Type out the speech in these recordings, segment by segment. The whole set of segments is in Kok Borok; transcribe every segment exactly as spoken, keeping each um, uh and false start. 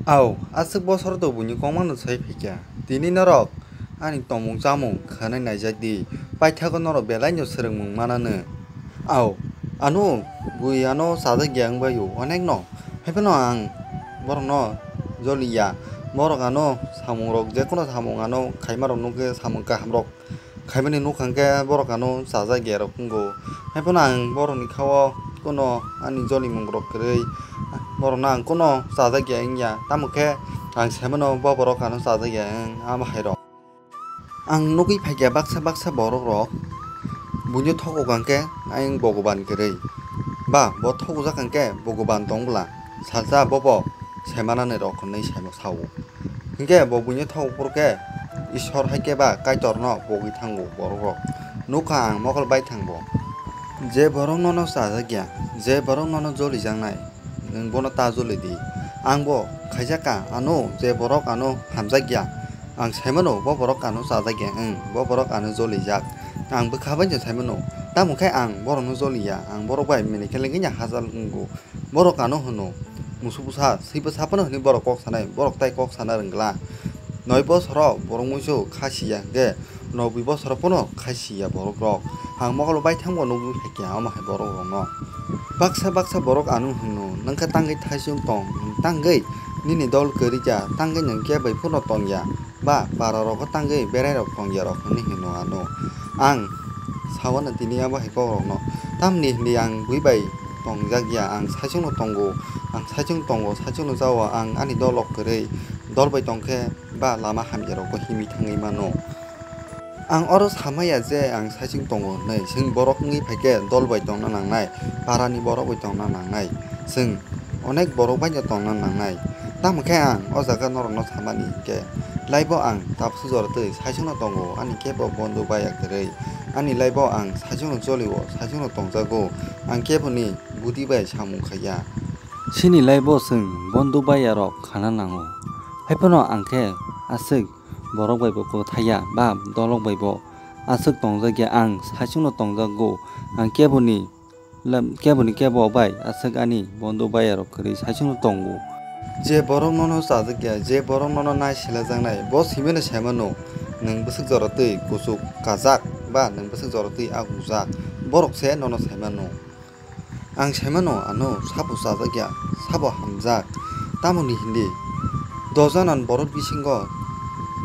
Au, aswk bosor do buini kokmano sai phaikha. Tini norok ani tongmung chamung khwnai naijak di, paithago norok belaino swrwngmung mananw. Au, ano bui ano chajakya wngbaio onekno, haiphano ang borokno joliya. Borok ano samungrok, jekono samung ano khaimarok nukhe samung kahamrok khaimani nukha hwnkhe borok ano chajakya rok wngo. Haiphano ang borokni khao kuno ani jolimungrok kwrwi, borokno ang kuno chajakya wngya, tamo khe ang saimano bo borok ano chajakya wng, amo hairok. Ang nugwi phaikha baksa baksa borokrok buino thokok hwnkhe ayang Bhogoban kwrwi, ba bo thokjak hwnkhe Bhogoban tong bwla salsa bobo saimanani rok hwnwi sao. Hinkhe bo buino thok phuru khe Ishwar hai khe ba Kaitorno pogwi thango borok rok. Nukha ang mokol bai thangbo. Je borok nono chajakya, je borok nono jolijaknai, nwng bono ta joli di. Ang bo khaijakha ano je borok ano hamjakya, ang saimano bo borok ano chajakya, wng bo borok ano jolijak. Ang bwkha bai no saimano, tamo khe ang borokno joliya, ang borok bai mini khe lengya hajal wngo. Borok ano hwno, musu bwsa, swi bwsa phano hwnwi borok kok sanai, borok tai kok sana rwngla. Noi bosoro borok muisu kha siya hwnkhe, nobwi bosoro phano kha siya borok rok. Ang mokolo bai thangbo nugwi phaikha omo hai borok rokno. Baksa baksa borok ano hwno, nangkha tangwi thaisung tong, tangwi nini dol kwrwikha, tangwi nwng khe bai phano tongya. Ba para rogo tangwi berai rok tongya rok hwnwi hino ano. Ang sawana tini abo hai kok rokno. Tamni hwnwi ang bui bai tongjak ya, ang saichung no tongo, ang saichung tongo, saichung no jao, ang ani dol rok kwrwi, dol bai tongkhe ba lama hamya rogo himwi thangwi mano. Ang oro samaya je ang saichung tongo hwnwi, chwng borok wngwi phaikhe dol bai tongna nangnai, para ni borok bai tongna nangnai, chwng onek borok bai no tongna nangnai. Tamo khe ang o jaga norokno samani hinkhe, laibo ang tabukhe jora twi saichung no tongo, ani kebo bondo baya kwrwi. Ani laibo ang saichung no jolio, saichung no tongjago, ang keboni budi bai samung khaiya. Chini laibo chwng bondo baya rok khana nango. Haiphano ang khe aswk borok bai bo kwthaiya ba dolok bai bo aswk tongjakya, ang saichung no tongjago, ang keboni Lam-, keboni kebo bai aswk ani bondo baya rok kwrwi saichung no tongo. Je borok nono chajakya, je borok nono nai silajaknai, bo simino saimano, nwng bwswk jora twi kuchuk kajak ba nwng bwswk jora twi agujak, borok se nono saimano. Ang saimano ano sabo chajakya, sabo hamjak, tamoni hindi dojanan borok bisingo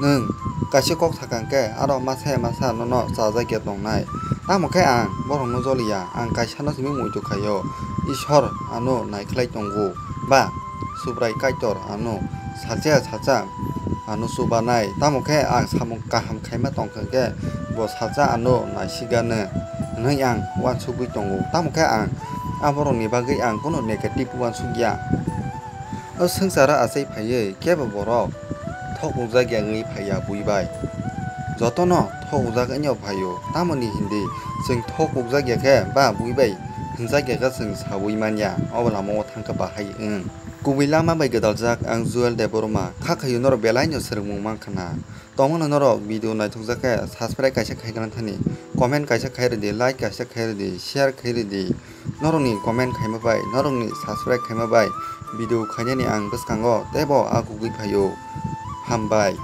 nwng kaisa kok sakang khe aro masa masa nono chajakya tongnai. Tamo khe ang borokno joliya, ang kaisano simi muitu khaio, Ishwar ano naikhlai tongo ba Subrai Kaitor ano sacha sacha ano chubanai. Tamo khe ang samung kaham khaima tongkha khe bo sacha ano naisigano hwnwi ang uansugwi tongo. Tamo khe ang aborokni bagwi ang kunu negative uansukya. O swngcharo achai phaiwi kebo borok thokukjak ya wngwi phaiya bui bai. Jotono thokukjak wngya phaio, tamoni hindi chwng thokukjak ya khe ba bui bai hwnjak ya khe chwng saui manya, obo lamao thangkha bahai wng. Kubui lama bai gwdaljak ang Jewel Debbarma, kha khaio norok belaino swrwngmung mankha na. Tongmano norok video naithokjak khe subscribe kaisa khai gana thani, comment kaisa khai rwdi, like kaisa khai rwdi, share khai rwdi. Norokni comment khaima bai, norokni subscribe khaima bai video khainani ang bwskango teibo agugwi phaio. Hambai.